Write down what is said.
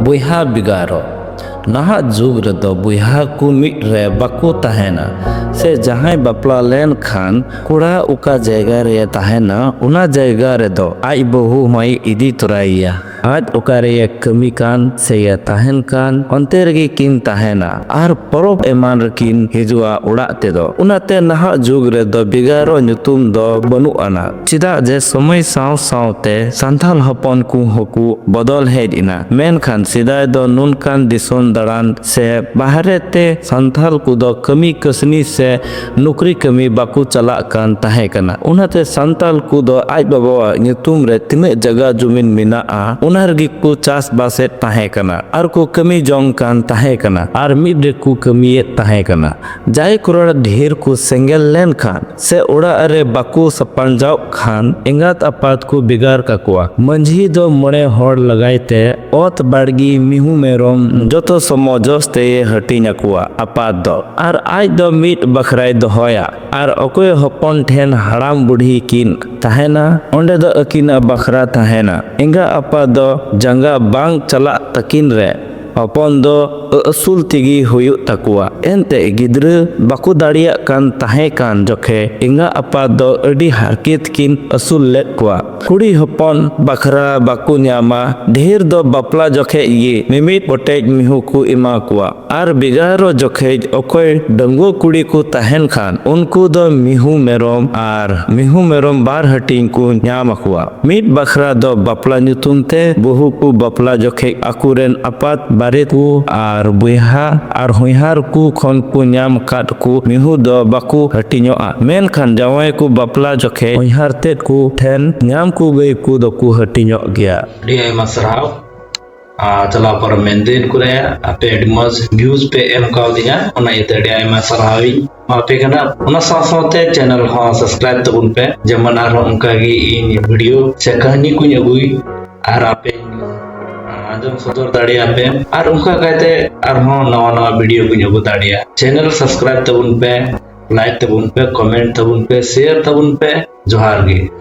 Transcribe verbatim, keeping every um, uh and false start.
ᱵᱚᱭᱦᱟ ᱵᱷᱮᱜᱟᱨᱚᱜ᱾ ᱱᱟᱦᱟᱜ ᱡᱩᱜᱽ ᱨᱮᱫᱚ ᱵᱚᱭᱦᱟ ᱠᱚ ᱢᱤᱫ ᱨᱮ ᱵᱟᱠᱚ ᱛᱟᱦᱮᱱᱟ, ᱥᱮ ᱡᱟᱦᱟᱸᱭ ᱵᱟᱯᱞᱟ ᱞᱮᱱ ᱠᱷᱟᱱ ᱠᱚᱲᱟ ᱚᱠᱟ ᱡᱟᱭᱜᱟ ᱨᱮ ᱛᱟᱦᱮᱱᱟ, ᱚᱱᱟ ᱡᱟᱭᱜᱟ ᱨᱮᱫᱚ ᱟᱡ ᱵᱟᱹᱦᱩ ᱦᱚᱸᱭ ᱤᱫᱤ ᱛᱚᱨᱟᱭᱮᱭᱟ᱾ ᱟᱡ ᱚᱠᱟᱨᱮᱭ ᱠᱟᱹᱢᱤ ᱠᱟᱱ ᱥᱮᱭ ᱛᱟᱦᱮᱱ ᱠᱟᱱ, ᱚᱱᱛᱮ ᱨᱮᱜᱮ ᱠᱤᱱ ᱛᱟᱦᱮᱱᱟ ᱟᱨ ᱯᱚᱨᱚᱵᱽ ᱮᱢᱟᱱ ᱨᱮᱠᱤᱱ ᱦᱤᱡᱩᱜᱼᱟ ᱚᱲᱟᱜ ᱛᱮᱫᱚ᱾ ᱚᱱᱟᱛᱮ ᱱᱟᱦᱟᱜ ᱡᱩᱜᱽ ᱨᱮᱫᱚ ᱵᱷᱮᱜᱟᱨᱚᱜ ᱧᱩᱛᱩᱢ ᱫᱚ ᱵᱟᱹᱱᱩᱜ ᱟᱱᱟ᱾ ᱪᱮᱫᱟᱜ ᱡᱮ ᱥᱚᱢᱚᱭ ᱥᱟᱶ ᱥᱟᱶᱛᱮ ᱥᱟᱱᱛᱟᱲ ᱦᱚᱯᱚᱱ ᱠᱚ ᱦᱚᱸᱠᱚ ᱵᱚᱫᱚᱞ ᱦᱮᱡ ᱮᱱᱟ, ᱢᱮᱱᱠᱷᱟᱱ ᱥᱮᱫᱟᱭ ᱫᱚ ᱱᱚᱝᱠᱟᱱ ᱫᱤᱥᱚᱢ ᱫᱟᱬᱟᱱ ᱥᱮ ᱵᱟᱦᱨᱮ ᱛᱮ ᱥᱟᱱᱛᱟᱲ ᱠᱚᱫᱚ ᱠᱟᱹᱢᱤ ᱠᱟᱹᱥᱱᱤ ᱥᱮ ᱱᱚᱠᱨᱤ ᱠᱟᱹᱢᱤ ᱵᱟᱠᱚ ᱪᱟᱞᱟᱜ ᱠᱟᱱ ᱛᱟᱦᱮᱸ ᱠᱟᱱᱟ᱾ ᱚᱱᱟᱛᱮ ᱥᱟᱱᱛᱟᱲ ᱠᱚᱫᱚ ᱟᱡ ᱵᱟᱵᱟᱣᱟᱜ ᱧᱩᱛᱩᱢ ᱨᱮ ᱛᱤᱱᱟᱹᱜ ᱡᱟᱭᱜᱟ ᱡᱩᱢᱤᱱ ᱢᱮᱱᱟᱜᱼᱟ, ᱚᱱᱟ ᱨᱮᱜᱮ ᱠᱚ ᱪᱟᱥ ᱵᱟᱥᱮᱫ ᱛᱟᱦᱮᱸ ᱠᱟᱱᱟ ᱟᱨ ᱠᱚ ᱠᱟᱹᱢᱤ ᱡᱚᱝ ᱠᱟᱱ ᱛᱟᱦᱮᱸ ᱠᱟᱱᱟ ᱟᱨ ᱢᱤᱫ ᱨᱮᱠᱚ ᱠᱟᱹᱢᱤᱭᱮᱫ ᱛᱟᱦᱮᱸ ᱠᱟᱱᱟ᱾ ᱡᱟᱭ ᱠᱚᱨᱮ ᱰᱷᱮᱨ ᱠᱚ ᱥᱮᱸᱜᱮᱞ ᱞᱮᱱᱠᱷᱟᱱ ᱥᱮ ᱚᱲᱟᱜ ᱨᱮ ᱵᱟᱠᱚ ᱥᱟᱯᱟᱱᱡᱟᱣᱜ ᱠᱷᱟᱱ ᱮᱸᱜᱟᱛ ᱟᱯᱟᱛ ᱠᱚ ᱵᱷᱮᱜᱟᱨ ᱠᱟᱠᱚᱣᱟ᱾ ᱢᱟᱹᱡᱷᱤ ᱫᱚ ᱢᱚᱬᱮ ᱦᱚᱲ ᱞᱟᱜᱟᱭ ᱛᱮ ᱚᱛ ᱵᱟᱲᱜᱮ ᱢᱤᱦᱩ ᱢᱮᱨᱚᱢ ᱡᱚᱛᱚ ᱥᱚᱢᱚᱡᱚᱥ ᱛᱮᱭ ᱦᱟᱹᱴᱤᱧ ᱟᱠᱚᱣᱟ ᱟᱯᱟᱛ ᱫᱚ, ᱟᱨ ᱟᱡ ᱫᱚ ᱢᱤᱫ ᱵᱟᱠᱷᱨᱟᱭ ᱫᱚᱦᱚᱭᱟ᱾ ᱟᱨ ᱚᱠᱚᱭ ᱦᱚᱯᱚᱱ ᱴᱷᱮᱱ ᱦᱟᱲᱟᱢ ᱵᱩᱰᱷᱤ ᱠᱤᱱ ᱛᱟᱦᱮᱱᱟ, ᱚᱸᱰᱮ ᱫᱚ ᱟᱹᱠᱤᱱᱟᱜ ᱵᱟᱠᱷᱨᱟ ᱛᱟᱦᱮᱱᱟ᱾ ᱮᱸᱜᱟ ᱟᱯᱟᱛ ᱫᱚ ᱡᱟᱸᱜᱟ ᱵᱟᱝ ᱪᱟᱞᱟᱜ ᱛᱟᱹᱠᱤᱱ ᱨᱮ ᱦᱚᱯᱚᱱ ᱫᱚ ᱟᱹᱥᱩᱞ ᱛᱮᱜᱮ ᱦᱩᱭᱩᱜ ᱛᱟᱠᱚᱣᱟ᱾ ᱮᱱᱛᱮ ᱜᱤᱫᱽᱨᱟᱹ ᱵᱟᱠᱚ ᱫᱟᱲᱮᱭᱟᱜ ᱠᱟᱱ ᱛᱟᱦᱮᱸ ᱠᱟᱱ ᱡᱚᱠᱷᱮ ᱮᱸᱜᱟ ᱟᱯᱟᱛ ᱫᱚ ᱟᱹᱰᱤ ᱦᱟᱨᱠᱮᱛ ᱠᱤᱱ ᱟᱹᱥᱩᱞ ᱞᱮᱫ ᱠᱚᱣᱟ᱾ ᱠᱩᱲᱤ ᱦᱚᱯᱚᱱ ᱵᱟᱠᱷᱨᱟ ᱵᱟᱠᱚ ᱧᱟᱢᱟ, ᱰᱷᱮᱨ ᱫᱚ ᱵᱟᱯᱞᱟ ᱡᱚᱠᱷᱮᱡ ᱜᱮ ᱢᱤᱢᱤᱫ ᱜᱚᱴᱮᱡ ᱢᱤᱦᱩ ᱠᱚ ᱮᱢᱟ ᱠᱚᱣᱟ᱾ ᱟᱨ ᱵᱷᱮᱜᱟᱨᱚᱜ ᱡᱚᱠᱷᱮᱡ ᱚᱠᱚᱭ ᱰᱟᱺᱜᱩᱣᱟᱹ ᱠᱩᱲᱤ ᱠᱚ ᱛᱟᱦᱮᱱ ᱠᱷᱟᱱ ᱩᱱᱠᱩ ᱫᱚ ᱢᱤᱦᱩ ᱢᱮᱨᱚᱢ ᱟᱨ ᱢᱤᱦᱩ ᱢᱮᱨᱚᱢ ᱵᱟᱨ ᱦᱟᱹᱴᱤᱧ ᱠᱚ ᱧᱟᱢ ᱟᱠᱚᱣᱟ᱾ ᱢᱤᱫ ᱵᱟᱠᱷᱨᱟ ᱫᱚ ᱵᱟᱯᱞᱟ ᱧᱩᱛᱩᱢ ᱛᱮ, ᱵᱟᱹᱦᱩ ᱠᱚ ᱵᱟᱯᱞᱟ ᱡᱚᱠᱷᱮᱡ ᱟᱠᱚᱨᱮᱱ ᱟᱯᱟᱛ ᱵᱟᱨᱮᱛ ᱠᱚ ᱟᱨ ᱵᱚᱭᱦᱟ ᱟᱨ ᱦᱚᱧᱦᱟᱨ ᱠᱚ ᱠᱷᱚᱱ ᱠᱚ ᱧᱟᱢ ᱟᱠᱟᱫ ᱠᱚ ᱢᱤᱦᱩ ᱫᱚ ᱵᱟᱠᱚ ᱦᱟᱹᱴᱤᱧᱚᱜᱼᱟ, ᱢᱮᱱᱠᱷᱟᱱ ᱡᱟᱶᱟᱭ ᱠᱚ ᱵᱟᱯᱞᱟ ᱡᱚᱠᱷᱮᱡ ᱦᱚᱧᱦᱟᱨ ᱛᱮᱫ ᱠᱚ ᱴᱷᱮᱱ ᱧᱟᱢ ᱠᱚ ᱜᱟᱹᱭ ᱠᱚ ᱫᱚᱠᱚ ᱦᱟᱹᱴᱤᱧᱚᱜ ᱜᱮᱭᱟ᱾ ᱟᱹᱰᱤ ᱟᱭᱢᱟ ᱥᱟᱨᱦᱟᱣ᱾ ᱟᱨ ᱪᱟᱞᱟᱣ ᱯᱟᱨᱚᱢᱮᱱ ᱫᱤᱱ ᱠᱚᱨᱮ ᱟᱯᱮ ᱟᱹᱰᱤ ᱢᱚᱡᱽ views ᱯᱮ ᱮᱢ ᱠᱟᱣᱫᱤᱧᱟ, ᱚᱱᱟ ᱤᱭᱟᱹᱛᱮ ᱟᱹᱰᱤ ᱟᱭᱢᱟ ᱥᱟᱨᱦᱟᱣ ᱤᱧ ᱮᱢᱟ ᱯᱮ ᱠᱟᱱᱟ᱾ ᱚᱱᱟ ᱥᱟᱶ ᱥᱟᱶᱛᱮ channel ᱦᱚᱸ subscribe ᱛᱟᱵᱚᱱ ᱯᱮ, ᱡᱮᱢᱚᱱ ᱟᱨᱦᱚᱸ ᱚᱱᱠᱟ ᱜᱮ ᱤᱧ video ᱥᱮ ᱠᱟᱹᱦᱱᱤ ᱠᱚᱧ ᱟᱹᱜᱩᱭ ᱟᱨ ᱟᱯᱮ ᱟᱸᱡᱚᱢ ᱥᱚᱫᱚᱨ ᱫᱟᱲᱮᱭᱟᱜᱼᱟ ᱯᱮ᱾ ᱟᱨ ᱚᱱᱠᱟ ᱠᱟᱭᱛᱮ ᱟᱨᱦᱚᱸ ᱱᱟᱣᱟ ᱱᱟᱣᱟ video ᱠᱚᱧ ᱟᱹᱜᱩ ᱫᱟᱲᱮᱭᱟᱜᱼᱟ᱾ Channel subscribe ᱛᱟᱵᱚᱱ ᱯᱮ, like ᱛᱟᱵᱚᱱ ᱯᱮ, comment ᱛᱟᱵᱚᱱ ᱯᱮ, share ᱛᱟᱵᱚᱱ ᱯᱮ᱾ ᱡᱚᱦᱟᱨ ᱜᱮ᱾